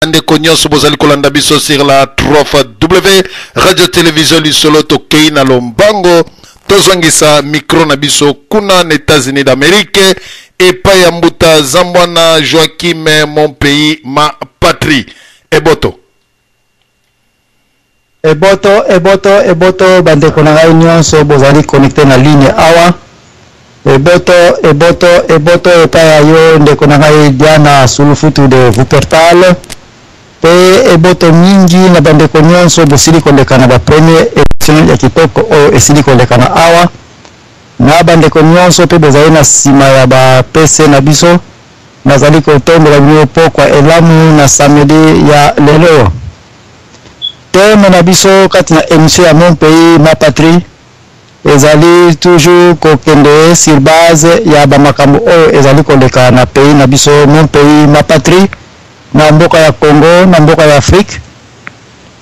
Bandeko nyonso bozali kolanda biso sur la 3 fois W Radio Television Lisolo, tokei na lombango, tozongisa micro na biso kuna na États-Unis d'Amérique epai ya mbuta Zambwana Joachim, mon pays ma patrie. Eboto. Eboto, eboto, eboto, bandeko na ngai nyonso bozali connecté na ligne awa. Eboto, eboto, eboto epai ya yo ndeko na ngai Diana Sulufutu de Wuppertal. Mpe eboto mingi na bandeko nyonso bosili koleka na bapremier émission ya kitoko oyo esili koleka na awa. Na bandeko nyonso mpe bozali na nsima ya ba PC na biso, nazali kotombola bino pokwa elamu na samedi ya lelo. Thème na biso kati na émission ya Mon pays ma patrie ezali toujours kokende sur base ya bamakambo oyo ezali koleka na pays na biso, mon pays ma patrie, na mboka ya Congo, na mboka ya Afrique.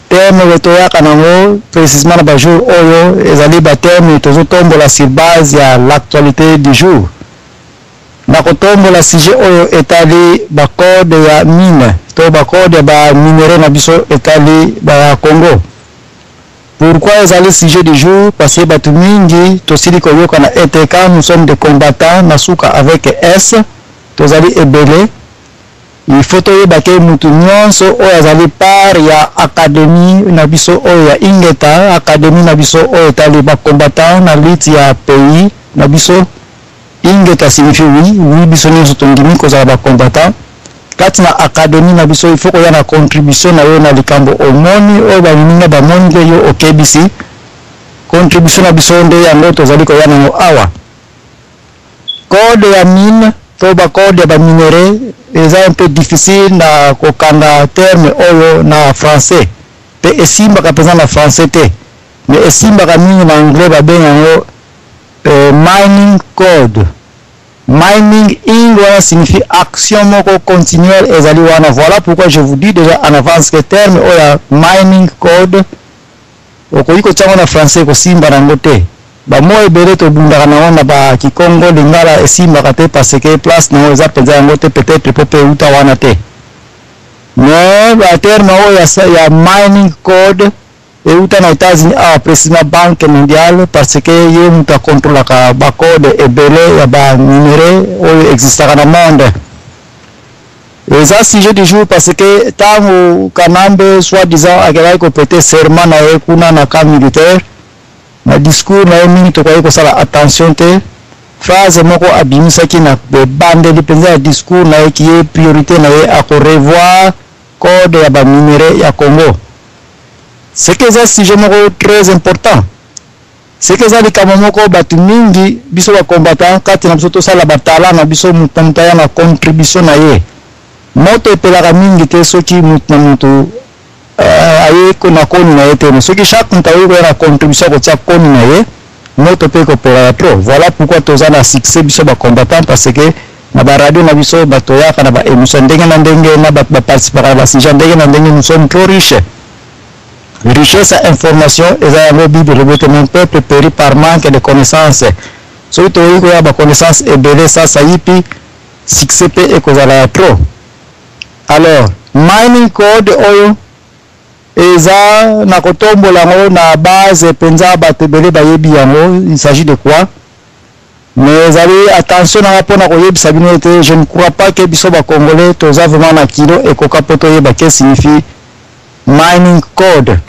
Thème oyo toyaka nango précisément na bajour oyo ezali bathème tozotombola sur base ya l'actualité du jour. Na kotombola sujet oyo etali bacode ya mine to bacode ya baminerai na biso etali ba Congo. Pourquoi ezali sujet du jour? Parce que bato mingi tosili koyoka na ete quand nous sommes des combattants na suka avec S, tozali ebele. Il faut toyeba ke mutu nyonso oyo azali part ya académie na biso oyo ya Ingeta, académie na biso oyo etali bacombattant na lutte ya pays na biso. Ingeta signifie oui, oui, biso nyonso tondimi kozala bacombattant kati na académie na biso. Il faut koya na contribution na yo na likambo omoni oyo baninga bamoni nde yo okebisi. Contribution na biso nde yango tozali koya nango awa. Code ya mine to bacode ya baminerai eza un peu difficile na kokanga terme oyo na français, mpe esimbaka mpenza na français te, mais esimbaka mingi na anglais. Babenga yango mining code. Mining ing wana signifie action moko continuelle ezali wana. Voilà pourquoi je vous dis déjà en avance que terme oyo ya mining code, okoki kotiango na français, kosimba nango te. Bamo ebele tobundaka nango na bakikongo, lingala, esimbaka te parce que place nango eza mpenza yango te, peut-être po mpe euta wana te. Mais baterme oyo ya mining code euta na États-Unis awa, précisément Banque mondiale, parce que ye moto akontrolaka bacode ebele ya baminerai oyo existaka na monde. Eza sujet du jour parce que ntango Kanambe soi-disant akendaki koprêter serment na ye kuna na camp militaire, na discours na ye mingi tokoki kosala attention te. Phrase moko abimisaki na ebandeli mpenza ya discours na ye ki ye priorité na ye akorevoir code ya baminerai ya Congo. Ce que eza sujet moko très important, ce que eza likambo moko bato mingi, biso bacombattant kati na biso, tosala batala na biso, moto na moto aya na contribution na ye. Moto epelaka mingi te soki moto na moto aye na koni na ye te, mais soki chaque moto akoki koya na contribution, akotia koni na ye, moto mpe ekopelaka trop. Voilà pourquoi toza na succès, biso bacombattant, parce que na baradio na biso bato oyaka na baémission ndenge na ndenge, na bato baparticipaka na basujet ndenge na ndenge. Nous sommes trop riches. Richesse ya information eza yango. Bible elobi ete mon peuple périt par manque de connaissance. Soki tokoki koya baconnaissance ebele, sasa yipi succès mpe ekozala ya trop. Alors mining code oyo eza na kotombola yango na base mpenza, bato ebele bayebi yango, il s'agit de quoi. Mais ezali attention nanga mpona koyebisa bino ete je ne crois pas que biso bacongolais toza vraiment na kilo ekoka mpo toyeba que signifie mining code.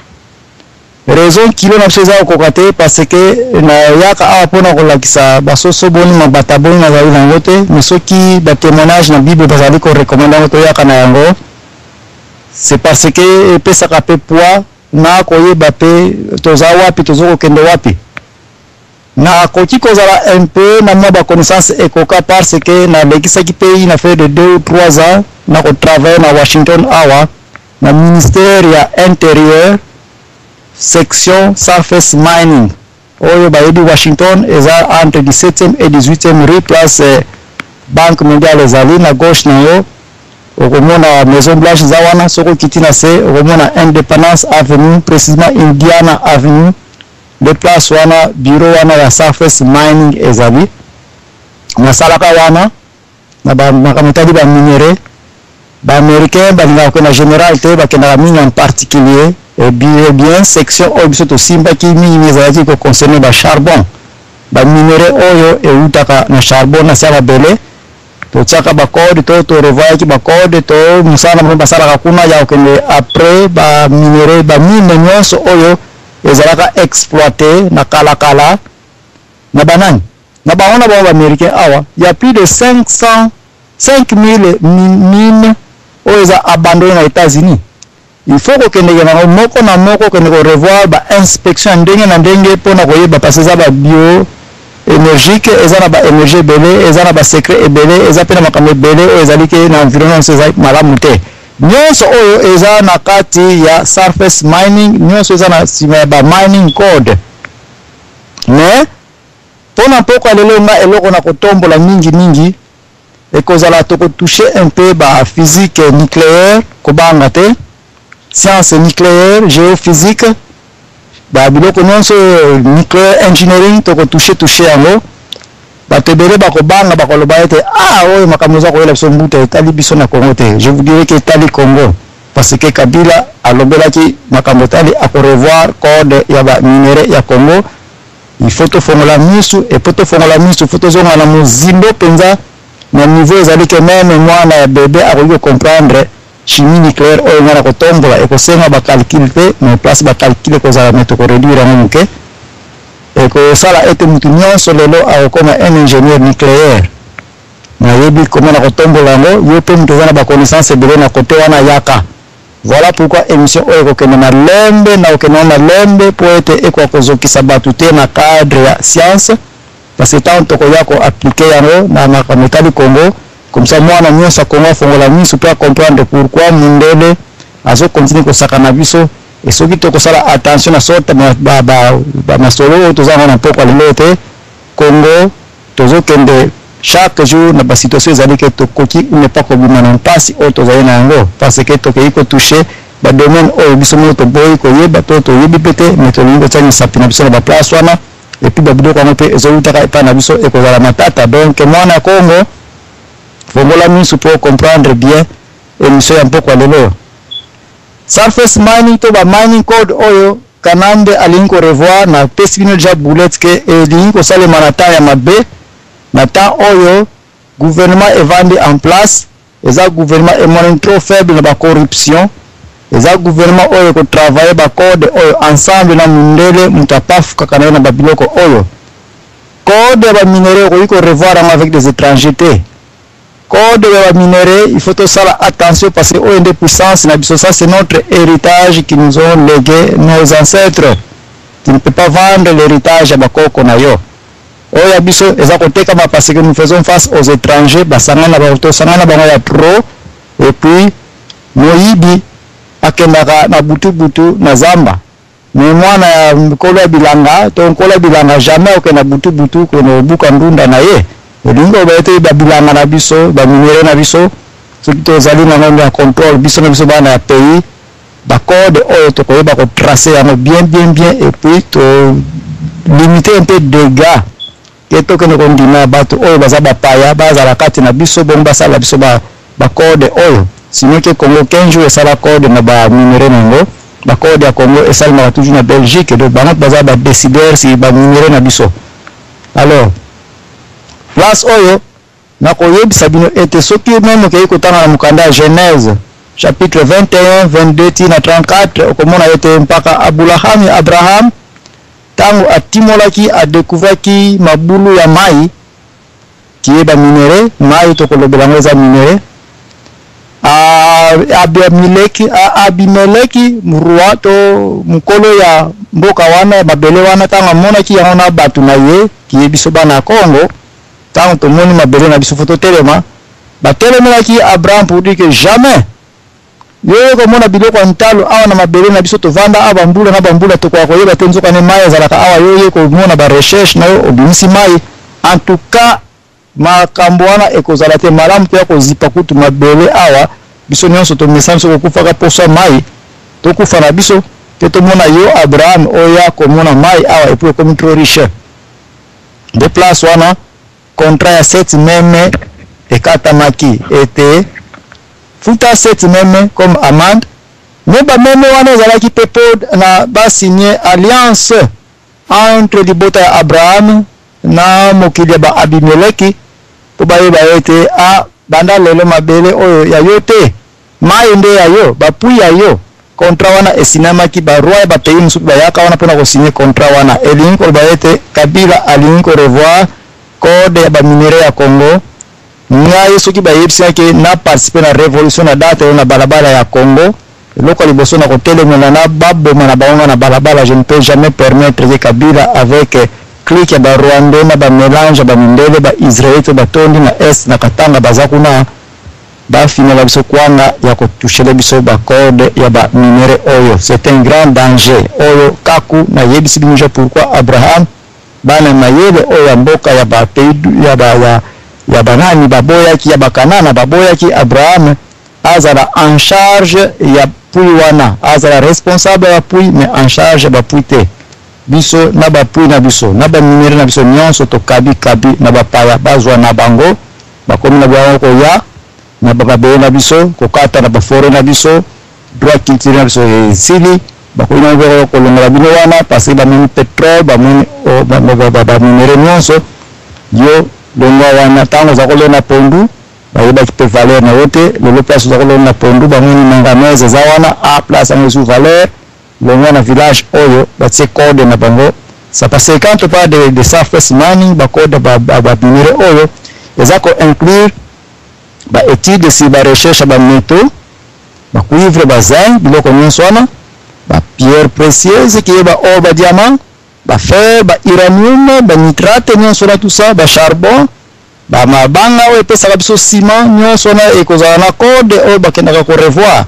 Raison kilo na biso eza kokoka te, parce que nayaka awa mpona kolakisa basoso boni mabata boni nazali nango te, mais soki batémoignage na Bible bazali korecommander yango, toyaka na yango, c'est parce que epesaka mpe poids na koyeba mpe toza wapi, toza kokende wapi. Nakoki kozala un peu na mwa baconnaissance ekoka parce que nalekisaki mpe une affaire de 2 ou 3 ans na kotravaille na Washington awa, na ministère ya intérieur, section surface mining. Oyo bayebi Washington, eza entre 17e et 18e rue, place Banque mondiale ezali na gauche na yo, okomona Maison Blanche eza wana. Soki okiti na se, okomona Independence Avenue, précisément Indiana Avenue, nde place wana bureau wana ya surface mining ezali. Nasalaka wana na makambo etali baminerai. Ba Americains balingaka kokende na general te, bakendaka mingi en particulier. Et bien section oyo biso tosimbaki mingi mingi ezalaki ko concerner ba charbon, ba minerais oyo ewutaka na charbon na se ya mabele. Totiaka ba code to to revoyaki ba code to mosala na bango basalaka kuna ya kokende après ba minerais, ba mine nyonso oyo ezalaka exploite na kala kala na banani na bango na bango ba Americains. Awa ya plus de 500 5000 mine oyo eza abandonné na États-Unis. Il faut kokendeke nango moko na moko, kokende ko revoir ba inspection ya ndenge na ndenge mpona koyeba, parce eza ba bio énergique, eza na ba énergie ebele, eza na ba secret ebele, eza mpe na makambo ebele oyo ezali ke na environnement nyonso eza malamu te. Nyonso oyo eza na kati ya surface mining, nyonso eza na nsima ya ba mining code. Mais mpona mpokwa lelo, nga eloko na kotombola mingi mingi ekozala tokotouche un peu ba physique nucléaire. Kobanga te, science nucléaire, géophysique, ba biloko nyonso nucléaire engineering, tokotouche touche yango. Bato ebele bakobanga, bakoloba ete ah, oyo makambo eza koyela biso mbuta etali biso na Congo te. Je vous dirais que etali Congo, parce que Kabila alobelaki makambo etali akorevoir code ya baminerais ya Congo. Il faut tofongola misu, epo tofongola misu, faut tozonga na mozindo mpenza na niveau ezali ke même mwana ya bebe akoki kocomprendre chimie nucléaire. Oyo ngai na kotombola ekosenga bacalcul te, mais place bacalcul ekozala, mais tokoréduire yango moke. Ekosala ete mutu nyonso lelo akokoma un ingénieur nucléaire. Nayebi koma na kotombola yango. Yo mpe moto oza na baconnaissance ebele na kote wana, yaka. Voilà pourquoi émission oyo ekokende na lembe, na kokende na lembe mpo ete ekoka kozokisa bato te na cadre ya science, parce que ntango tokoya koappliquer yango na makambo etali Congo, comme ça mwana nyonso ya Congo afongola miso mpe acomprendre pourquoi mundele azocontinuer kosaka na biso. E soki tokosala attention na sorte bamasolo oyo toza yango na mpokwa lelo te, Congo tozokende chaque jour na basituation ezali ke tokoki ne pas kobima na mpasi oyo tozali na yango, parce que tokei kotouche badomaine oyo biso moko toboyi koyeba to toyebi mpe te, mais tolingi kotia misapi na biso na baplace wana. Et puis babiloko yango mpe ezowutaka epai na biso, ekozala matata. Donc mwana ya Congo, fongola misu mpo comprendre bien émission ya mpokwa lelo. Surface mining to ba mining code oyo Kanambe alingi korevoir, napesi bino déjà boulette ke elingi kosalema na temps ya mabe, na temps oyo gouvernement evandi en place eza gouvernement emonani trop faible na bacorruption. Eza gouvernement oyo ekotravaille bacode oyo ensemble na mundele, moto apafukaka na ye na babiloko oyo. Code ya baminerais okoki korevoir yango avec des étrangers te. Code ya baminerais, il faut tosala attention, parce que oyo nde puissance na biso. Ça, c'est notre héritage qui nous ont légué nos ancêtres. Tu ne peux pas vendre l'héritage ya bakoko na yo. Oyo ya biso eza kotekama parce que nous faisons face aux étrangers. Basangana na bango, tosangana na bango ya trop. Et puis moyibi akendaka na butu-butu na zamba, mais mwana ya nkolo ya bilanga to nkolo ya bilanga jamais okenda butu-butu kende kobuka ndunda na ye. Olingi koloba ete babilanga na biso, baminerais na biso, soki tozali nango ya contrôle, biso na biso bana ya pays, bacode oyo tokoyeba kotrace yango bien bien bien et puis tolimite un peu dégâts ke tokende kondima bato oyo baza bapaya bazala kati na biso, bongo basala biso bacode oyo. Sinon ke Congo 15 jours esala code na baminerais na yango. Bacode ya Congo esalemaka toujours na Belgique, donc bango baza badécideur si baminerais na biso. Alors place oyo nakoyebisa bino ete soki même okei kotanga na mokanda ya Genèse chapitre 21, 22 ti na 34, okomona ete mpaka Abulahami, Abraham, ntango atimolaki, adécouvraki mabulu ya mai kie baminerais. Mai tokolobela yango eza minerai. Abimeleki, roi to mokolo ya mboka wana ya mabele wana, ntango amonaki yango na bato na ye, kie biso bana ya Congo, ntango tomoni mabele na biso, faut totelema. Batelemelaki Abraham pour dire que jamais yo komona biloko ya ntalo awa na mabele na biso. Tovanda awa bambula na bambula, tokoka koyeba te nzokane mai ezalaka awa. Yo ye komona barecherche na yo, obimisi mai. En tout cas makambo wana ekozala te malamu mpe ya kozipa kutu mabele awa. Biso nyonso tomesana biso kokufaka poso ya mai, tokufa na biso te. Tomona yo Abraham oya komona mai awa et puis okomi trop riche. Nde place wana contrat ya sept meme ekatamaki ete Futa 7 meme comme amende. Mais bameme wana ezalaki mpe mpo na basigne alliance entre libota ya Abraham na mokili ya ba-Abimeleki, mpo bayeba ete a banda lelo mabele oyo ya yo te, mai nde ya yo, bapuits ya yo. Contrat wana esinamaki, baroi ya bapays mosusu bayaka wana mpona kosigne contrat wana. Elingi koloba ete Kabila alingi korevoir code ya baminerais ya Congo. Ngai, soki bayebisaki na participe na révolution na date oyo na balabala ya Congo, eloko ya liboso na kotelemela na baboma na bango na balabala. Je ne peux jamais permettre que Kabila avec clique ya Barwandais na bamélange ya bamindele, Baisraélite batondi na est, na Katanga, baza kuna, bafinela biso kwanga ya kotouchela biso bacode ya baminerais oyo. C'est un grand danger oyo kaku nayebisi bino ja. Pourquoi Abraham, bana mayele oyo ya mboka ya bapays ya banani baboyaki, ya Bakanana baboyaki Abraham azala en charge ya puits wana, azala responsable ya puits, mais en charge ya bapuits te? Biso na bapuits na biso, na baminerais na biso nyonso, tokabi kabi na bapaya, bazwa na bango, bakomi na bango koya na bamabele na biso, kokata na baforêt na biso, droit culturel na biso esili. Bakoki na kolongola bino wana parce que bamoni pétrole, bamoni baminerais nyonso. Yo longwa wana. Ntango oza kolona pondu, bayebaki mpe valeur na yo te. Lelo place oza kolona pondu, bamoni manganèse eza wana, a place yango ezu valeur. Longwa na village oyo, batie code na bango. Ça parce que quand on parle de surface mining, bacode baminerais oyo eza ko-inclure baétude sur barecherche ya bamétaux, bacuivre, bazinc, biloko nyonso wana, bapierre précieuse kiye, baor, badiamant, bafer, bauranium, banitrate nyonso wana, tout ça, bacharbon, bamabanga oyo epesaka biso ciment, nyonso wana ekozala na code oyo bakendaka korevoir.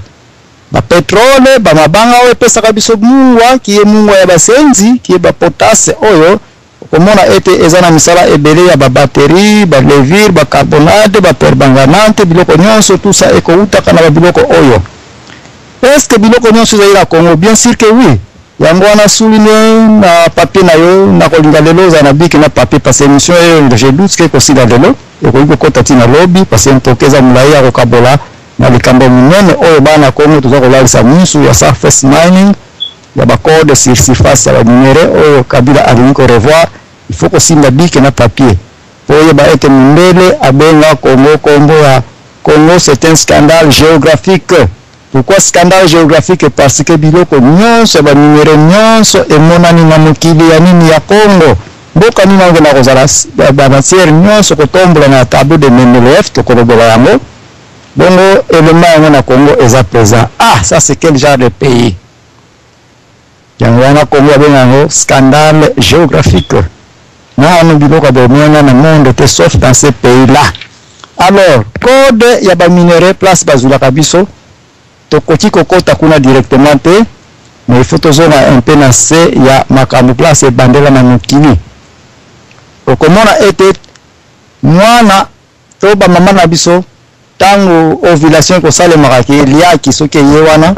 Bapétrole, bamabanga oyo epesaka biso mungwa, kiye mungwa ya basenzi, kiye bapotasse oyo okomona ete eza na misala ebele ya babatterie, balevure, bacarbonate, bapermanganate, biloko nyonso, tout ça ekoutaka na babiloko oyo. Est ce que biloko nyonso ezali na Congo? Bien sûr que oui. Yango wana, souligne na papier na yo. Nakolinga lelo ozala na bic na papier, parce que émission oyo, je doute que ekosila lelo, ekoki kokɔta ntina lobi, parce que ntoki eza molai ya kokabola na likambo monene oyo bana Congo toza kolalisa misu, ya surface mining, ya bacode sur surface ya baminerais oyo Kabila alingi korevoir. Il faut kosimba bic na papier po oyeba ete mondele abenga Congo, kombo ya Congo, c'est un scandale géographique. Pourquoi scandale géographique? Parce que biloko nyonso ya baminerais nyonso emonani na mokili ya nini? Ya Congo. Mboka nini okenda kozala bamatière nyonso kotombola na tableau de Mendeleev? Tokolobola yango bongo, elema yango na Congo eza présent. Ah, ça, c'est quel genre de pays? Yango wana Congo abenga yango scandale géographique. Nano biloko ya bomona na monde te, sauf dans ce pays là. Alors, code ya baminerais, place bazwilaka biso, tokoki kokɔta kuna directement te, mais il faut tozonga un peu na se ya makambo, place ebandela na mokili. Okomona ete mwana to bamama na biso, ntango ovulation ekosalemaka, ke liaki soki eye wana,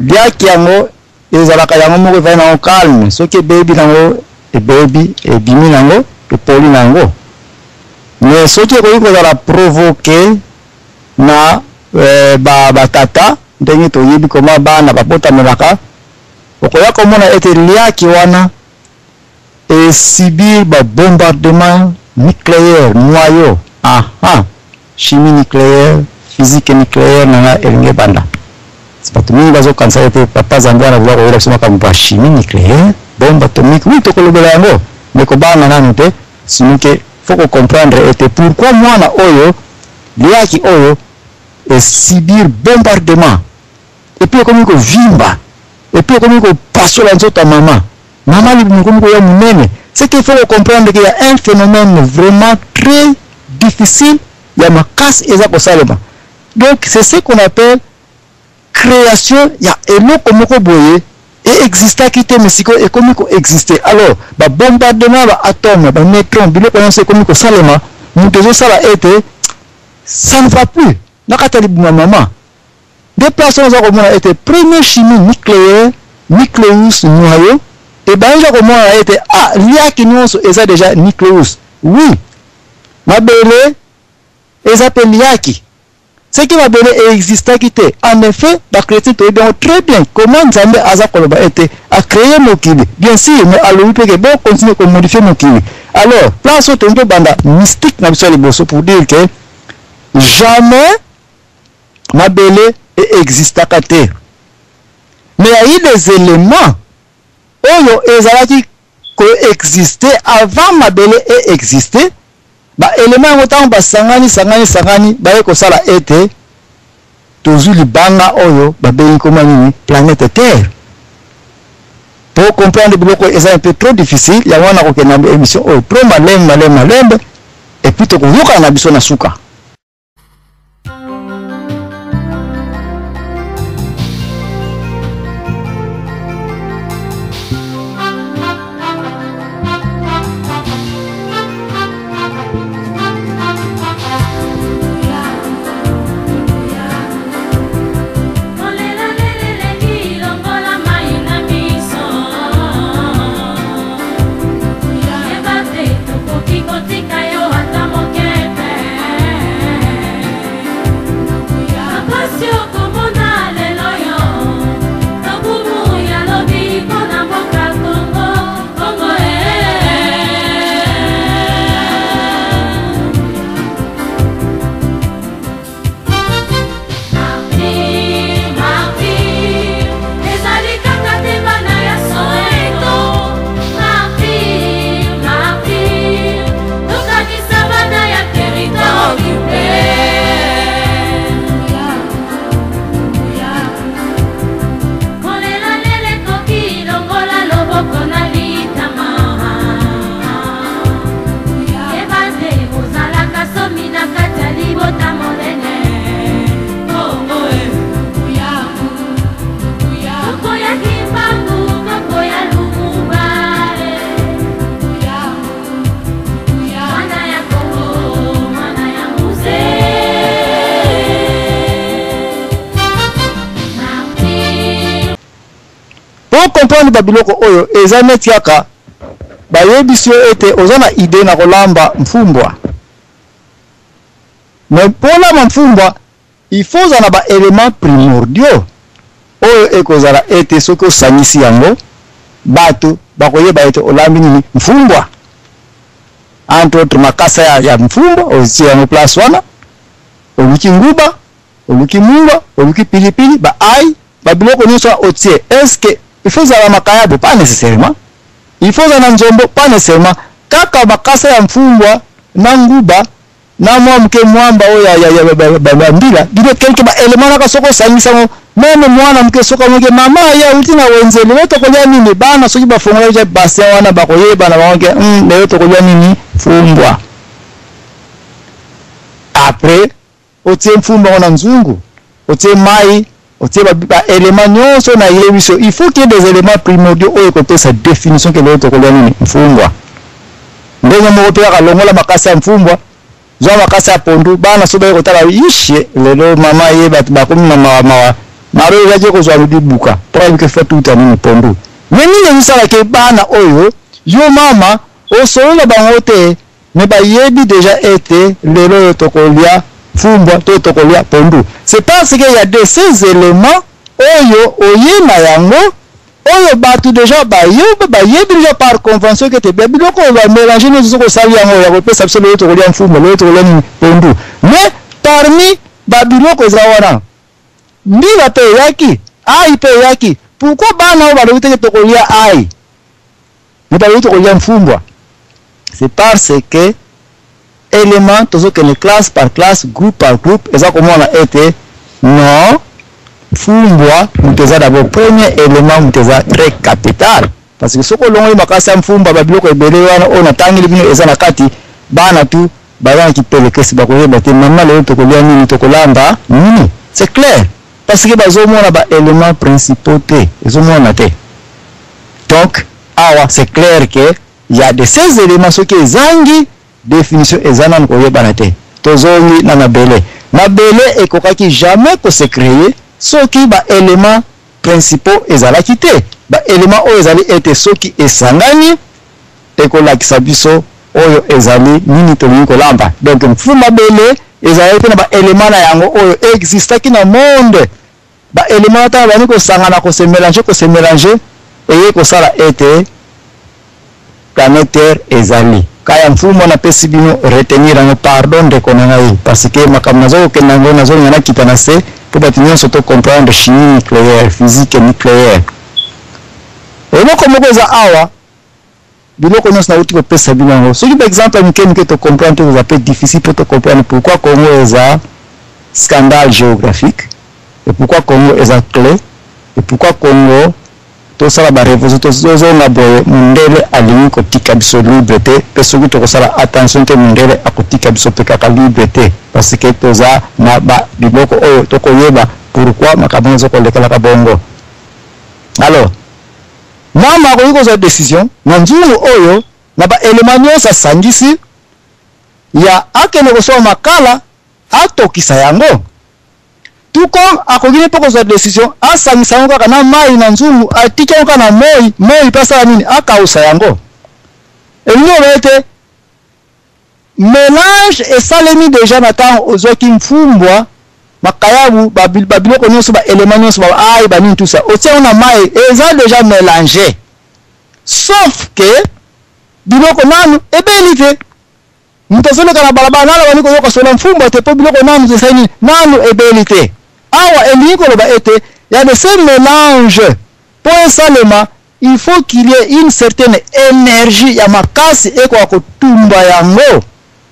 liaki yango ezalaka yango moko, evandi nango calme. Soki ebebi nango, ebebi, ebimi nango, epoli nango. Mais soki ekoki kozala provoqué na batata, ndenge toyebi koma bana babotamelaka, okoya komona ete liaki wana esubir babombardement nucléaire, noyau. Aha, chimie nucléaire, physique nucléaire nanga elingi ebanda. Bato mingi bazokanisa ete papa Zambi wana boza koyela biso makambo ya chimie nucléaire, bombe atomique. Oui, tokolobela yango, mais kobanga nanu te. Sinon ke faut kocomprendre ete pourquoi mwana oyo, liaki oyo esubir bombardement, et puis ekomi kovimba, et puis ekomi kopasola nzoto ya mama, mama libumu ekomi koya monene. C'est qu'il faut comprendre qu'il y a un phénomène vraiment très difficile ya makasi eza kosalema. Donc c'est ce qu'on appelle création ya eloko moko boye eexistaki te, mais sikoyo ekomi koexiste. Alors babombardement, baatome, baneutron, biloko nyonso ekomi kosalema. Moto ezosala ete ça ne va plus na kati ya libumu ya mama. Nde place oyo oza komona ete première chimie nucléaire, nucléus, noyau, ebandi komona ete ah, liaki nyonso eza déjà nucléus. Oui, mabele eza mpe liaki. Ce que mabele e existaki te. En effet, ba chretiens toyebi yango très bien comment Nzambe aza koloba ete a creer mokili, bien sur, mais alobi pe ke bo continuer ko modifier mokili. Alors, place oyo tolingi tobanda mystique na biso ya liboso pour dire que jamais mabele e existaka te. Mais il y a eu des elements oyo ezalaki ko exister avant mabele e exister. Ba elements yango tango basangani sangani sangani baye kosala ete tozui libanga oyo babengi kombo nini planète terre. Po comprendre biloko oyo eza un peu trop difficile, yango wana nakokende na emission oyo trop malembe malembe malembe et puis tokoyokana na biso na suka. Po comprendre ba biloko oyo eza neti kaka bayebisi yo ete oza na idee na kolamba mfumbwa, mais po olamba mfumbwa il faut ozala na ba elements primordiaux oyo ekozala ete soki osangisi yango batu bakoyeba ete olambi nini mfumbwa. Entre autres makasa ya mfumbwa otie yango place wana, oluki nguba, oluki mungwa, oluki pilipili, ba ail, ba biloko nionso wana otie. Est-ce que il faut ezala makayabo? Pas necessairement. Il faut ozala na nzombo? Pas necessairement. Kaka makasa ya mfumbwa na nguba na mwa muke mwamba oyo ya, ya, ya, ya, ya mbila, bino quelque ba elements naka soki osangisi yango, meme mwana muke soki amoki mama ye awuti na wenze, lelo tokolia nini? Bana soki bafongola deja bassin wana bakoyeba na bango ke lelo tokolia nini? Fumbwa. Après otie mfumba yango na nzungu, otie mayi, otie ba elements nionso na yebi so. Il faut qu'il y ait des elements primordiaux oyo ekopesa definition ke lelo tokolia nini? Mfumbwa. Ndenge moko pe kaka longola makasi ya mfumbwa, zwa makasi ya pondu, bana so baye kotala ishe lelo mama ye bato bakomi na mawa mawa, maro ezaki kozwa libuka po ayebi ke faut tuta nini pondu. Mais nini ezosala ke bana oyo yo mama osolola bango te, mais bayebi dejà ete lelo oyo tokolia fumbwa to tokolia pondu? C'est parce que ya de ces elements oyo oye na yango oyo bato dejà bayebi, bayebi dejà par convention ke te biloko oyo ba mélanger nyonso soki osali yango ya kopesa biso lelo tokolia mfumbwa, lelo tokolia nini pondu. Mais parmi ba biloko eza wana, mbila pe eyaki, ai pe eyaki. Pourquoi bana oyo balobi te ke tokolia ai, mais balobi tokolia mfumbwa? C'est parce que élément tozokende classe par classe, groupe par groupe, eza komona ete non, mfumbwa moto eza d'abord premier élément, moto eza très capital. Parce que soki olongoli makasi ya mfumbwa, ba biloko ebele wana oyo natangeli bino eza na kati, bana tu baza na kipelekesi, bakoyeba te mama lelo tokolia nini, tokolamba nini. C'est clair, parce que bazomona ba éléments principaux te, ezomona te. Donc awa c'est clair que il y a de ces éléments soki ezangi définition eza nanu koyebana te. Tozongi na mabele. Mabele ekokaki jamais ko se créer soki ba éléments principaux ezalaki te. Ba éléments oyo ezali ete soki esangani ekolakisa biso oyo ezali nini tolingi kolamba. Donc mfu mabele Ezalaki mpe na ba elements na yango oyo e existaki na monde. Ba elements wana tango ebandi kosangana, ko se melanger, ko se melanger, eye kosala ete planète Terre ezali. Cas ya Mfumu napesi bino, retenir yango, pardon ndeko na ngai, parce que makambo nazo kokende yango, nazolinga nakita na se mpo bato nyonso to comprendre chimie nucleaire, physique nucleaire. Eloko moko eza awa, Biloko nionso nawuti kopesa bino yango soki ba exemple ya mike mike to comprendre te ekozala pe difficile po to comprendre pourquoi Congo eza scandale geographique et pourquoi Congo eza cle et pourquoi Congo tosala ba revolution tozonga boye mundele alingi kotika biso libre te pe soki tokosala attention te mundele akotika biso pe kaka libre te parce que toza na ba biloko oyo tokoyeba pourquoi makambo yango ezokolekelaka bongo alors Mama akoki kozwa decision na nzungu oyo na ba elements nionso asangisi ya akende kosomba makala atokisa yango. Tout comme akoki ne mpe kozwa decision asangisa yango kaka na mayi na nzungu atiki yango kaka na moyi, moyi mpe asala nini? Akawusa yango. Elingi koloba ete Melange esalemi dejà na tango ozwaki mfumbwa, makayabu, ba ba biloko nionso ba elements nionso ba ail ba nini tout ça otie yango na mayi eza dejà melange sauf que biloko nanu ebeli te. Mutu azoleka na balabala nanu abandi koyoka solo ya mfumbwa te po biloko nanu esali nini nanu ebeli te. Awa elingi koloba ete ya de ce melange po esalema Il faut qu'il y ait une certaine energie ya makasi ekoka kotumba yango.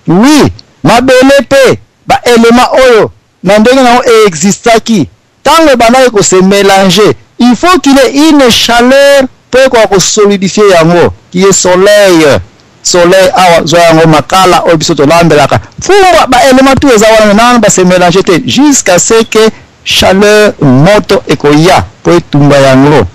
Oui, mabele pe ba elements oyo na ndenge na yango e existaki tango ebandaki ko se melanger, il faut qu'il y ait une chaleur po ekoka ko solidifier yango qui est soleil. Soleil awa zwa yango makala oyo biso tolambelaka, mfumbwa, ba elements tout eza wana mais nanu ba se melanger te jusqu'à ce que chaleur, moto ekoya po etumba yango.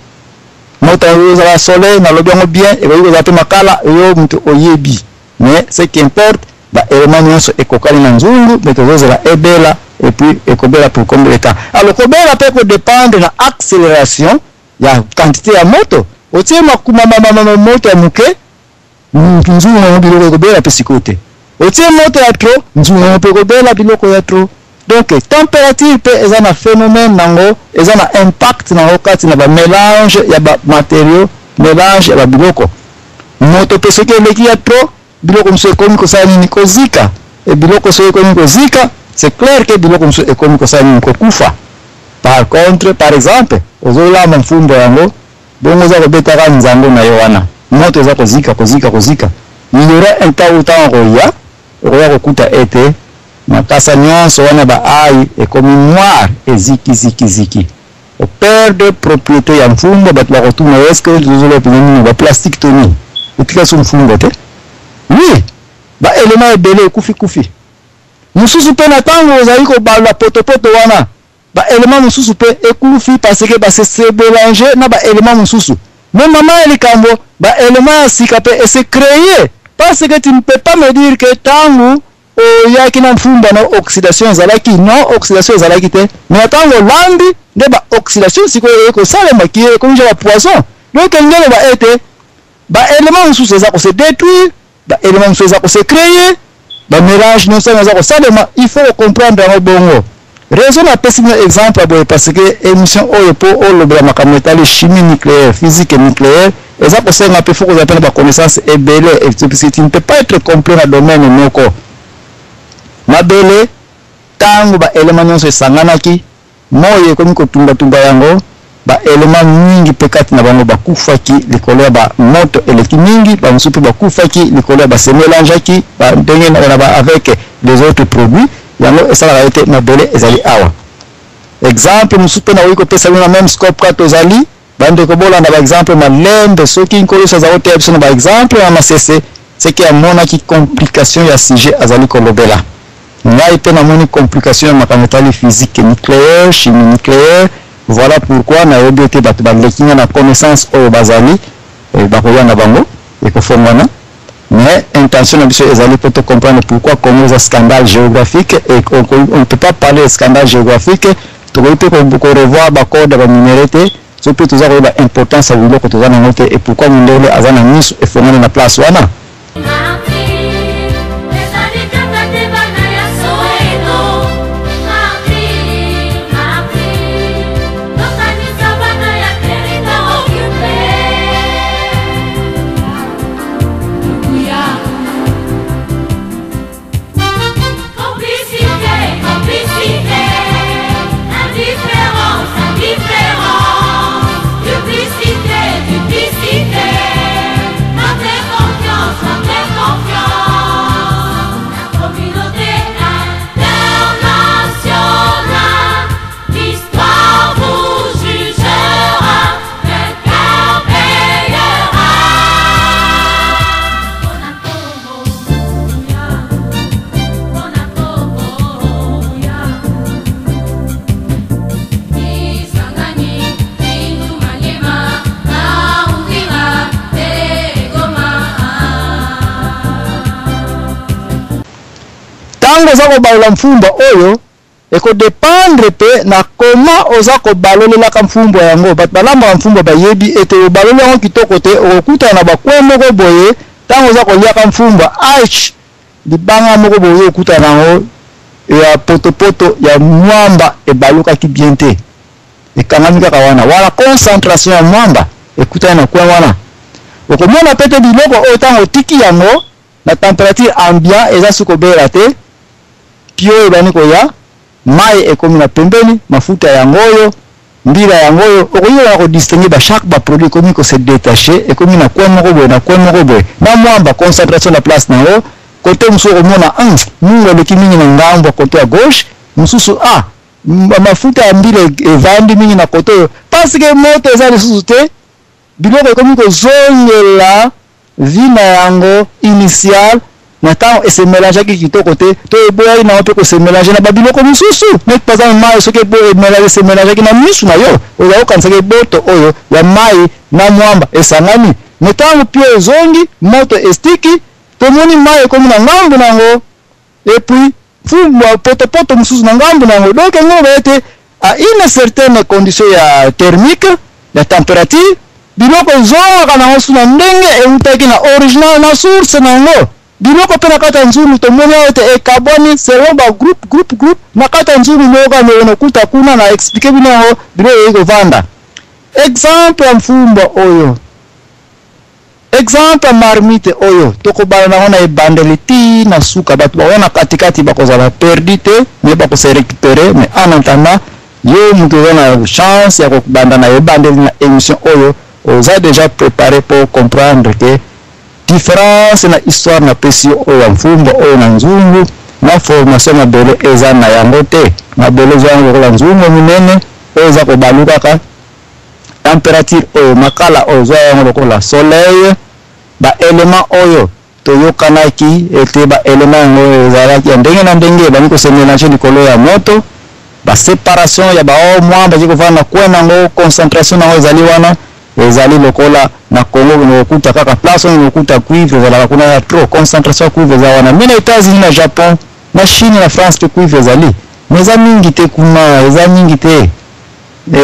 Moto yango ekozala soleil, nalobi yango bien, ekoki kozala pe makala, yo mutu oyebi. Mais ce qui importe, ba elements nionso ekokani na nzungu, mais tozozela ebela et puis ekobela pour combien de temps. Alors kobela pe eko dependre na acceleration ya quantite ya moto. Otie moto ya muke, nzungu yango biloko ekobela pe sikoyo te. Otie moto ya trop, nzungu yango pe ekobela biloko ya trop. Donc temperature pe eza na phenomène nango, eza na impact nango kati na ba melange ya ba materiaux, melange ya ba biloko. Moto pe soki eleki ya trop, biloko mosusu ekomi kosala nini? Kozika. Et biloko soki ekomi kozika, c'est clair que biloko mosusu ekomi kosala nini? Kokufa. Par contre, par exemple, ozolamba mfumbwa yango, bongo oza kobetaka nzango na yo wana, moto eza kozika, kozika, kozika. Il y aura un temps où tango okoya, okoya kokuta ete Makasa nionso wana ba ail ekomi noir eziki ziki ziki. O perdre propriete ya mfumbwa batu bakotuna yo est ce que ozoloba penza nini ba plastique to nini? Otika su mfumbwa te? Oui ba elements ebele ekufi kufi. Mususu pe na tango ozali kobalola potopoto wana Ba elements mosusu pe ekufi parce que ba se se melanger na ba elements mosusu. Mais mama ya likambo, ba elements ya sika pe e se creer parce que tu ne peux pas me dire que tangu oyaki na mfumba na oxydation ezalaki, non oxydation ezalaki te mais na tango olambi nde ba oxydation sikoyo eye kosalema qui ekomi dejà ba poison. Donc elingi eloba ete ba elements mosusu eza ko se detruire, ba elements mosusu eza ko se creer, ba melange nionso wana eza kosalema, il faut ko comprendre yango bongo. Raison napesi bino exemple ya boye parce que emission oyo po olobela makambo etali chimie nucleaire, physique nucleaire eza kosenga pe faut kozala pe na ba connaissance ebele puisque tu ne peux pas etre complet na domaine moko. Mabele tango ba elements nionso esanganaki Moyi ekomi kotumba-tumba yango, ba elements mingi mpe kati na bango bakufaki likolo ya ba moto eleki mingi, ba mosusu mpe bakufaki likolo ya ba se melangeaki ba ndenge na ba avec les autres produits, yango esalaka ete mabele ezali awa. Exemple mosusu mpe nakoki kopesa bino na meme scope kaka tozali, ba ndeko bolanda ba exemple malembe, soki Nkolo Yesu aza koteya biso na ba exemple na masese, ce que amonaki complication ya sujet azali kolobela. Ngai pe namoni complication ya makambo etali physique nucleaire, chimie nucleaire, voilà pourquoi nayebi ete bato baleki nga na connaissance oyo bazali, bakoya na bango, ekofongwana. Mais intention na biso ezali po to comprendre pourquoi Congo eza scandale geographique et on ne peut pas parler de scandale geographique, tokoki pe ko revoir ba code ya ba minerais te soki pe toza koyeba importance ya biloko toza na yango te et pourquoi mundele aza na misu efongwani na place wana. Ntango oza kobalola mfumbwa oyo, ekodépendre mpe na koma oza kobalolelaka mfumbwa yango. Bato balambaka mfumbwa bayebi ete obaloli yango kitoko te, okokutana na bakwe moko boye. Ntango oza koliaka mfumbwa, h libanga moko boye okutana yango ya potopoto ya mwamba ebalukaki bien te, ekangami kaka wana. Wana concentration ya mwamba ekutani na coin wana. Okomona pe te biloko oyo, ntango otiki yango na température ambiant, eza su kobela te, pio ebandi koya, mai ekomi na pembeni, mafuta yango oyo, mbila yango oyo. Okoki na kodistinguer ba chaque baproduit ekomi kose détacher, ekomi na coin moko boye, na coin moko boye, na mwamba concentration na place na yango. Kote mosusu okomona mungu eleki mingi na ngambo ya kote ya gauche, mosusu mafuta ya mbila evandi mingi na kote oyo, parce que moto eza lisusu te. Biloko ekomi kozongela vie na yango initial na ntango esemélangeaki kitoko te, to eboyaki nango mpe kosemélanger na babiloko mosusu. Neti par exemple mai, soki esemélangeaki na misu na yo, ozala kokanisaki eboto oyo ya mai na mwamba esangani. Me ntango pio ezongi, moto estiki, tomoni mai ekomi na ngambu na yango, et puis fumbwa potopoto mosusu na ngambu na yango. Donc yango loba ete à une certaine condition ya thermique, ya température, biloko ezongaka nango su na ndenge eutaki na original, na source na yango. Biloko mpe na kati ya nzungu, tomoni awa ete ekabwani selon bagroupe, groupe, groupe na kati ya nzungu moko. Kaka nokuta kuna na expliquer bino yango, biloko eyei kovanda. Exemple ya mfumbwa oyo, exemple ya marmite oyo, tokobala nango na ebandeli ti na suka. Bato bakoya na katikati bakozala perdu te, mais bakose récupérer. Mais en attendant, yo moto oza na chance ya kobanda na ebandeli na émission oyo, oza déjà préparé pour comprendre que différence na histoire napesi yo oyo ya mfumbwa oyo na nzungu na formation mabele eza na yango te. Mabele eza yango lokola nzungu monene oyo eza kobalukaka. Température oyo, makala oyo, ozwa yango lokola soleil. Baélément oyo toyokanaki ete baélément yango ezalaki ya ndenge na ndenge, ebandi kose mélanger likolo ya moto. Baséparation ya bao mwa baki kovanda na coin nango, concentration nango ezali wana. Ezali lokola na Congo, okokuta kaka place oyo okokuta cuivre ezalaka kuna ya trop, concentration ya cuivre eza wana. Mais na États-Unis, na Japon, na Chine, na France mpe cuivre ezali, mais eza mingi te kuna, eza mingi te.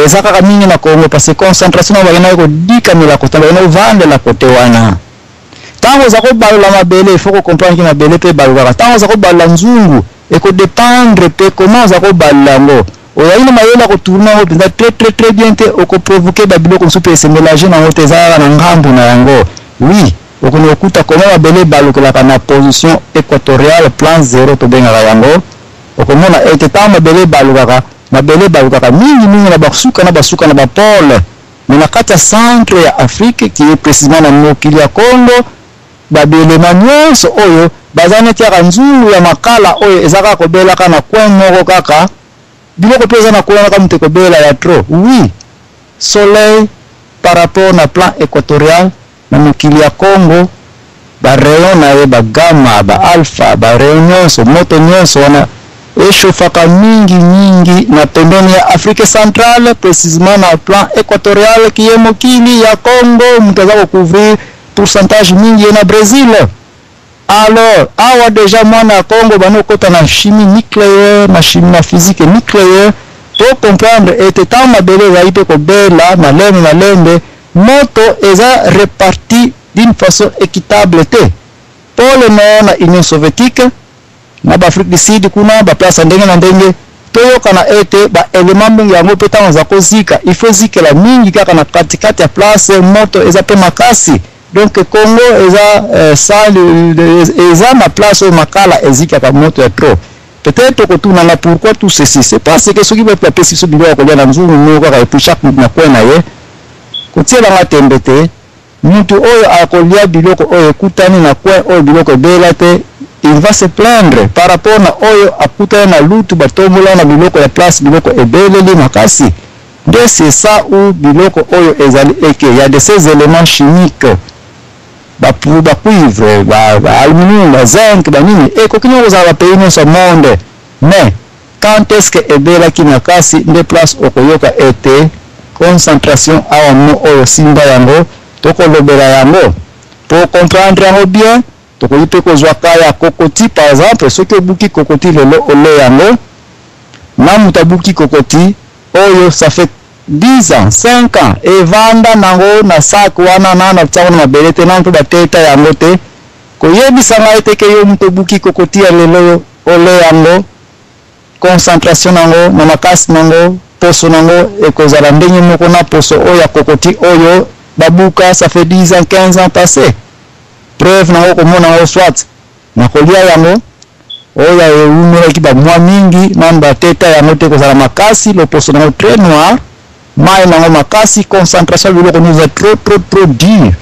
Eza kaka mingi na Congo parce que concentration nango bakendaki kodikamela kote, bakendaki kovandela kote wana. Ntango oza kobalola mabele, il faut kocomprendre que mabele mpe ebalukaka. Ntango oza kobalola nzungu, ekodépendre mpe comment oza kobalola yango. Ozali na mayele ya kotourner yango mpenza très très très bien te, okoprovoquer babiloko mosusu mpe esemélanger nango te, eza kaka na ngambu na yango. Oui, okoni kokuta koma mabele ebalukelaka na position équatoriale, plan zéro tobengaka yango. Okomona ete ntango mabele ebalukaka, mabele ebalukaka mingimingi na basuka na basuka, na bapôle. Mais na kati ya centre ya Afrique, qui est précisément na mokili ya Congo, babelema nyonso oyo baza neti kaka nzungu ya makala oyo eza kaka kobelaka na coin moko kaka. Biloko mpe eza na coin kaka moto ekobela ya trop. Oui, soleil par rapport na plan équatorial na mokili ya Congo, barayon na ye, bagamma, baalpha, barayon nyonso, moto nyonso wana echauffaka mingi mingi na pembeni ya Afrique centrale, précisément na plan équatorial qui est mokili ya Congo. Moto aza kocouvrir pourcentage mingi ye na Brésil. Alors awa déjà mwana ya Congo bandi kokɔta na chimie nucléaire, na chimie, na physique nucléaire, to comprendre ete ntango mabele ezali mpe kobela malembe malembe, moto eza réparti d'une façon équitable te. Pôle nord na Union soviétique, na baAfrique du Sud kuna, baplace ya ndenge na ndenge, toyokana ete baélément mingi yango mpe ntango eza kozika, il faut ezikela mingi kaka na katikati ya place moto eza mpe makasi. Donc Congo eza eza na place oyo makala ezikaka moto ya trop. Peut-être okotunanga pourquoi tout ceci. C'est parce que soki bato bapesi biso biloko ya kolia na nzungu moko kaka, et puis chaque mutu na coin na ye, kotielanga tembe te, mutu oyo akolia biloko oyo ekutani na coin oyo biloko ebela te, il va se plaindre par rapport na oyo akutani na lutu batombola na biloko ya place biloko ebeleli makasi. Nde c'est ça où biloko oyo ezali eke ya de ces éléments chimiques, bacuivre, baaluminium, bazinc, banini, ekoki nyonso kozala bapays nyonso ya monde. Mais quand est ce que ebelaki makasi, nde place okoyoka ete concentration awa mo oyo simba yango, tokolobela yango po comprendre yango bien. Tokoki mpe kozwa cas ya kokoti par exemple, soki obuki kokoti lelo ole yango, na moto abuki kokoti oyo ça fait 10 ans, 5 ans evanda nango na sac wana, nanu atia yango na mabele te, nanu mpe bateta yango te. Koyebisa ngai te ke yo moto obuki kokoti ya lelo oyo ole yango, concentration nango na makasi nango, poso nango ekozala ndenge moko na poso oyo ya kokoti oyo babuka ça fait 10 ans, 15 ans passé. Preuve nango komona yango soit na kolia yango oyo ewumelaki ba mois mingi nanu bateta yango te, kozala makasi, loposo nango très noir, mayi nango makasi, concentration ya biloko nyonso eza trop trop trop dur.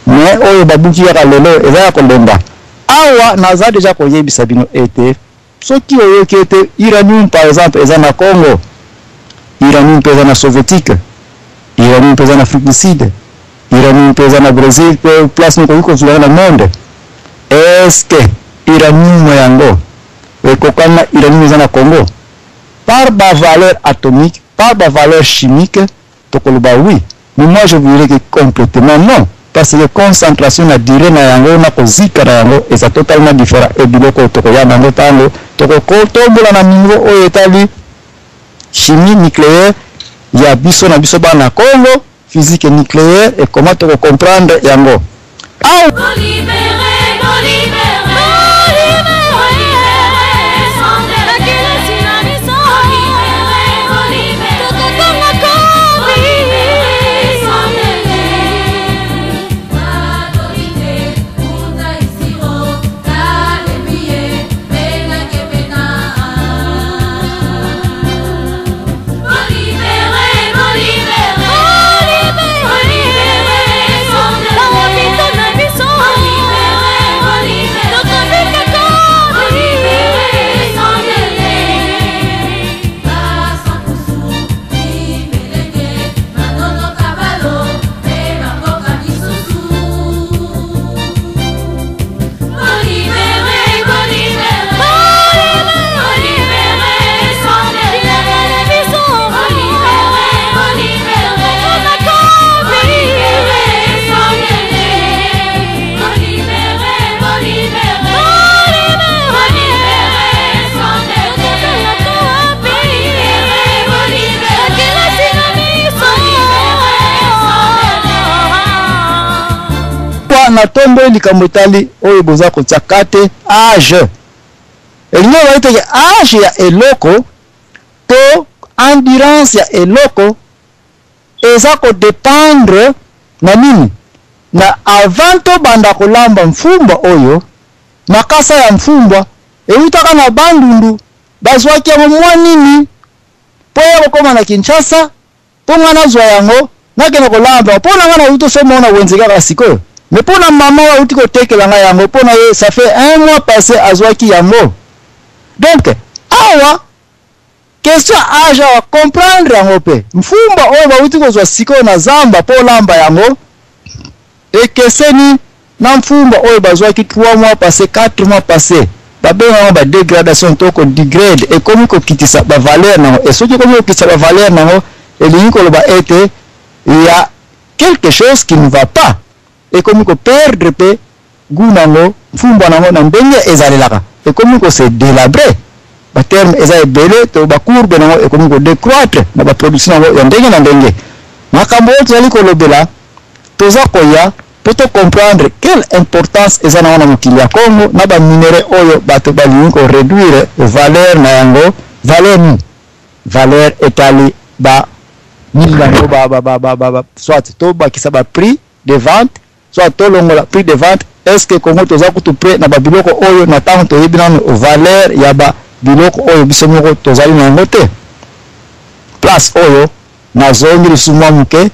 Mais oyo babuki kaka lelo eza ya kolemba. Awa naza deja koyebisa bino ete soki oyoki ete uranium par exemple eza na Congo, uranium mpe eza na Soviétique, uranium mpe eza na Afrique du Sud, uranium mpe eza na Brésil, mpe place moko okoki kozwa yango na monde, est-ce que uranium yango ekokani na uranium eza na Congo? Par ba valeur atomique, par ba valeur chimique, tokoloba oui. Mais moi je vous dirais que complètement non, parce que concentration na durée na yango na kozika na yango eza totalement différent. E biloko oyo tokoya nango ntango tokotombola na niveau oyo etali chimie nucléaire ya biso na biso bana Congo, physique nucléaire et comment tokocomprendre yango. Awa natomboli likambo etali oyo boza kotia kate age. Elingi koloba ete ke age ya eloko to endurance ya eloko eza kodependre na nini? Na avant tobanda kolamba mfumbwa oyo, makasa ya mfumbwa eutaka na Bandundu, bazwaki yango mwa nini mpo ya kokoma na Kinshasa, mpo nga nazwa yango nakende kolamba mpo na nga nauti osomba na wenze kaka sikoyo. Mais mpo na mama oyo auti kotekela ngai yango, mpo na ye ça fait un mois passé azwaki yango. Donc awa question ya age awa comprendre yango mpe mfumba oyo bauti kozwa sikoyo na zamba mpo olamba yango ekeseni na mfumba oyo bazwaki 3 mois passé, 4 mois passé. Babengaka ba dégradation to ko degrade, ekomi kokitisa ba valeur nango. E soki ekomi kokitisa ba valeur nango, elingi koloba ete ya quelque chose qui ne va pas, ekomi ko perdre mpe goût nango, mfumbwa nango na ndenge ezalelaka ekomi ko se délabrer. Ba terme eza ebele to ba courbe nango ekomi ko décroître na ba production nango ya ndenge na ndenge. Makambo oyo tozali kolobela, toza koya mpo to comprendre quelle importance eza nango na mokili ya Congo na ba minerais oyo bato balingi ko réduire valeur na yango. Valeur nini? Valeur etali ba nini yango, ba soit tobakisa ba prix de vente, soit tolongola prix de vente. Est ce que Congo toza kutu prêt na babiloko oyo na ntango toyebi nano valeur ya ba biloko oyo biso moko tozali na yango te? Place oyo nazongi lisusu mwa moke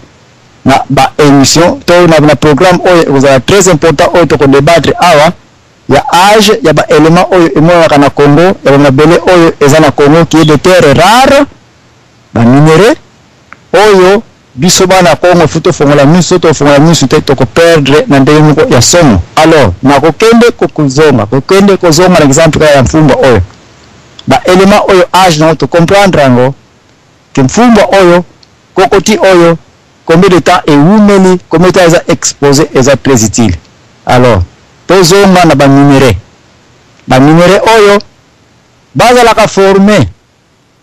na ba émission to na programme oyo ekozala très important oyo tokodébattre awa ya age ya ba élément oyo emonanaka na Congo, ya bamabele oyo eza na Congo qui est de terre rare, baminerais oyo biso bana Congo faut tofongola miso. Tofongola miso te, tokoperdre na ndenge moko ya somo. Alors nakokende kozonga, kokende kozonga na exemple kaka ya mfumbwa oyo, ba élément oyo age nango tocomprendre yango ke mfumbwa oyo, kokoti oyo, combien de temps ewumeli, combien de temps eza exposé, eza très utile. Alors Tozonga na ba minerais. Ba minerais oyo bazalaka forme.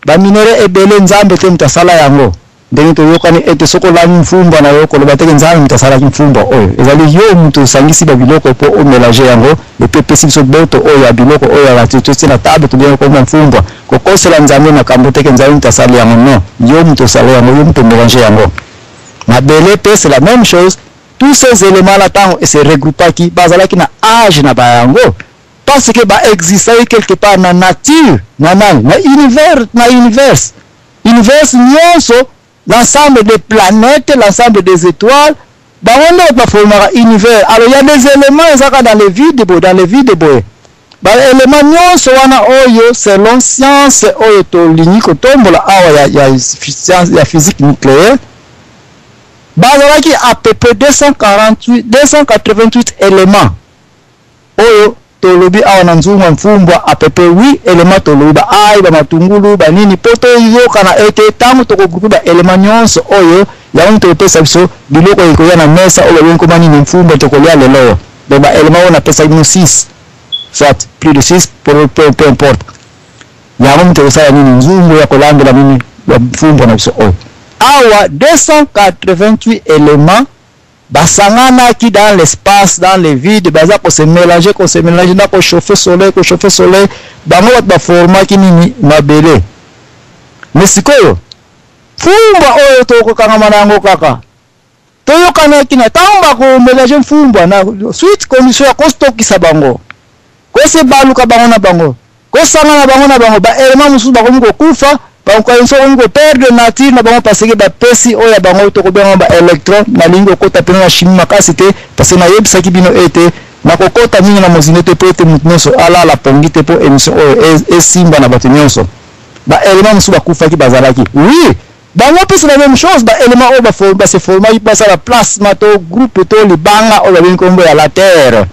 Ba minerais ebele Nzambe te moto asala yango. Ndenge toyokani ete soki olambi mfumbwa na yo, koloba te ke Nzambe moto asalaki mfumbwa oyo. Ezali yo moto osangisi ba biloko po o melanger yango et puis epesi biso boto oyo ya biloko oyo ya totie na table tobengi kombo mfumbwa. Kokosela Nzambe makambo te ke Nzambe moto asali yango, non. Yo moto osali yango, yo moto o melanger yango. Mabele pe c'est la meme chose. Tous ces elements là tango e se regroupaki bazalaki na age na ba yango parce que ba existaki quelque part na nature na nani na univers na universe universe nionso l'ensemble des planètes l'ensemble des étoiles bango nde bato baformaka univers. Alors il y a des éléments ezaka dans le vide boye dans le vide boye ba éléments nionso wana oyo selon science oyo tolingi kotombola awa ya, ya, science, ya physique nucléaire. Bazalaki à peu près 248, 288 elements oyo tolobi awa na nzungu ya mfumbwa, à peu près 8 elements tolobi, ba ail, ba matungulu, ba nini, po toyokana ete tango toko grouper ba elements nionso oyo, yango nde tokopesa biso biloko ekoya na mesa oyo babengi koma nini mfumbwa tokolia lelo oyo. Donc ba elements oyo napesaki bino 6, soit plus de 6, peu, peu, peu importe. Yango moto ekosala nini nzungu ya kolambela nini ya mfumbwa na biso oyo. Awa 288 elements basanganaki dans l'espace, dans le vide, baza ko se melanger, ko se melanger na ko chauffer soleil, ko chauffer soleil, bango bato ba formaki nini mabele. Mais sikoyo mfumbwa oyo tokokangama na yango kaka toyokanaki na ntango bako melanger mfumbwa na suite condition ya kostokisa bango, kose baluka bango na bango, kosangana bango na bango, ba elements mosusu bakomi kokufa, bakokanisa bakomi ko perdre nature na bango parce que bapesi oyo ya bango tokobenga ba electron. Nalingi kokota mpena na chimie makasi te parce que nayebisaki bino ete nakokota mingi na mozindo te mpo ete moto nyonso alala pongi te, mpo émission oyo esimba na bato nyonso. Ba elements mosusu bakufaki bazalaki, oui, bango mpe c'est la même chose. Ba elements oyo base formaki basala plasma to groupe to libanga oyo babengi kombo ya la terre,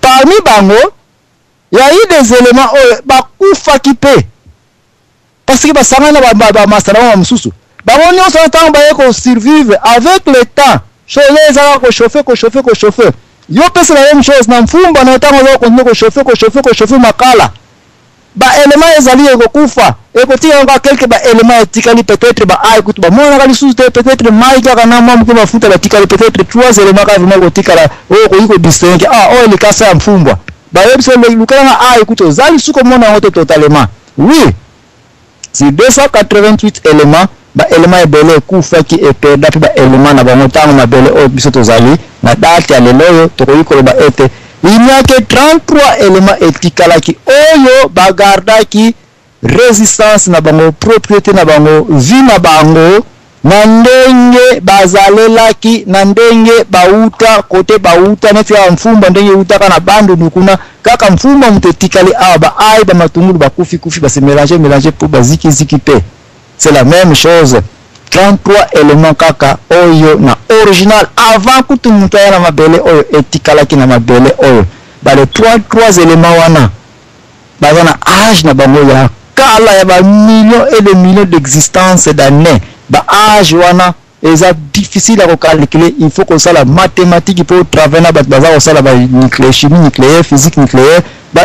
parmi bango ya eu des éléments oyo bakufaki mpe parce que basangani na bamasta na bango mosusu. Bango nyonso wana ntango baye kosurvivre avec le temps, soleil ezalaka kochauffe, kochauffe, kochauffe. Yo mpe c'est la même chose na mfumba na ntango oza kocontinue kochauffe, kochauffe, kochauffe makala, ba éléments ezali ekokufa, ekotika kaka quelque ba éléments etikali, peut-être ba ail kutu bamonaka lisusu te, peut-être mai kaka na mwa moke mafuta batikali, peut-être trois éléments kaka vraiment kotikala oyo okoki kodistingue, ah, oyo likasa ya mfumbwa. Bayebi so lukala na ail kutu oza lisusu komona yango te totalement. Oui, sur 288 éléments, ba éléments ebele ekufaki, eperda mpe ba éléments na bango. Ntango mabele oyo biso tozali na date ya lelo oyo, tokoki koloba ete il n'y a que 33 éléments etikalaki oyo bagardaki résistance na bango, propriété na bango, vie na bango, na ndenge bazalelaki, na ndenge bauta kote bauta, neti kaka mfumba ndenge eutaka na Bandundu kuna, kaka mfumba moto etikali awa. Ba ail, ba matungulu bakufi kufi, base mélange mélange mpo bazikiziki mpe c'est la même chose. 33 éléments kaka oyo na original avant kutu moto aya na mabele oyo etikalaki na mabele oyo. Bale 33 éléments wana baza na age na bango ya kala ya ba millions et des millions d'existence d'années. Ba age wana eza difficile ya kocalculer, il faut kosala mathématique mpo travailler na bato baza kosala ba nucléaire, chimie nucléaire, physique nucléaire. Ba,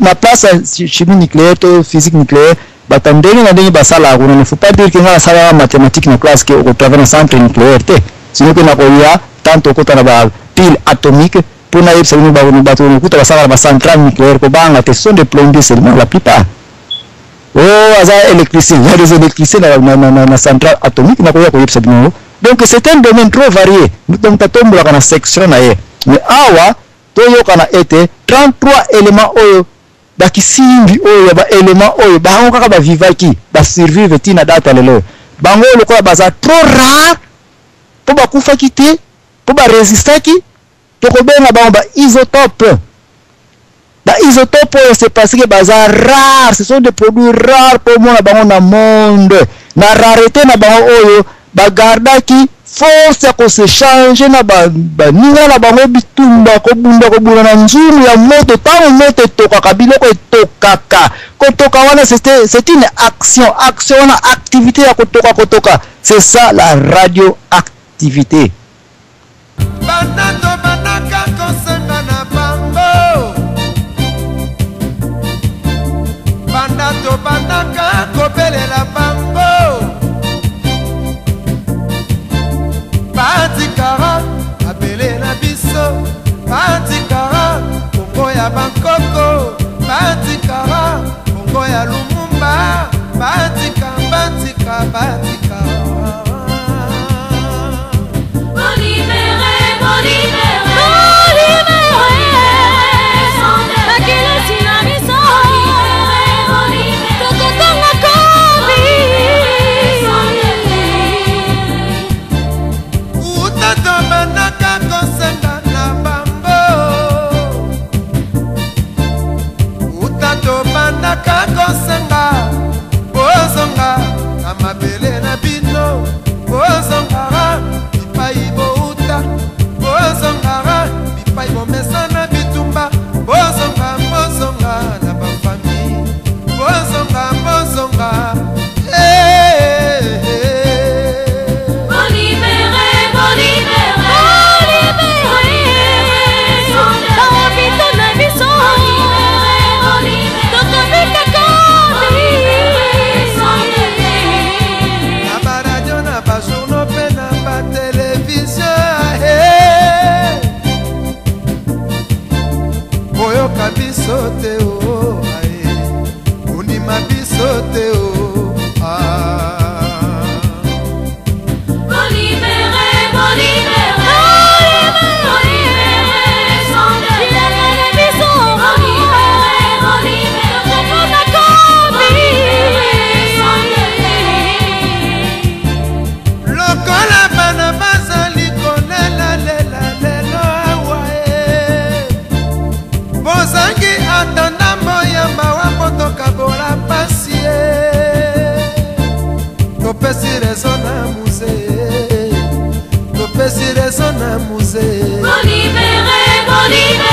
na place ya chimie nucléaire to physique nucléaire, bato ndenge na ndenge basalaka kuna. Ne faut pas dire que nga nasalaka mathématique na classe ke okotravaille na centre nucléaire te, sinon ke nakoya tant okota na ba pile atomique mpo nayebisa bino bato okuta basalaka na bacentrale nucléaire. Kobanga te, ce sont des plombiers seulement la plupart. Oh, aza électricien, il y a des électriciens na centrale atomique, nakoya koyebisa bino. Donc c'est un domaine trop varié, donc tatombolaka na section na ye. Mais awa toyokana ete 33 éléments oyo bakisimbi oyo ya baélément oyo bango kaka bavivaki, basurvivre ntina date lelo. Bango oyo lokola baza trop rare mpo bakufaki te, mpo barésistaki, tokobenga bango ba isotope. Ba isotope oyo, c'est parce que baza rare, ce sont des produits rares mpo omona bango na monde. Na rareté na bango oyo bagardaki force ya kose changer na baninga na bango, bitumba, kobunda, kobunda na nzungu ya moto. Ntango moto etokaka, biloko etokaka, kotoka wana c'est une action. Action wana, activité ya kotoka, kotoka, c'est ça la radioactivité. Banda tobandaka kosenga na bango. Tobandaka kobelela bango batikara mabele na biso, batikara Kongo ya bankoko, batikara Kongo ya Lumumba, batika, batika, batika. Bolibere, bolibere, bakelasi na biso, tokotanga kobi. Uta tobandaka kosenga na bango, uta tobandaka kosenga bozonga na mabele na bino, bozongaka bipai bouta, bozongaka bipai bomesana bitumba, bozonga, bozonga na bafamille, bozonga, bozonga. Eh, eh, eh. Bolibere, bolibere, bahopito na biso, tokobika kobi. Na baradio, na bajournaux mpe na batelevizio, eh. Boyoka biso te o, ae. Bondima biso te o, ah. Bolibere, bolibere, bilanga na biso, tokokota kobi. Lokola bana bazali kolelalela lelo awa e, bozangi ata ndambo ya mawa mpo tokabola pasi e. Topesi raison na Mzee, topesi raison na Mzee. Bolibere, bolibere.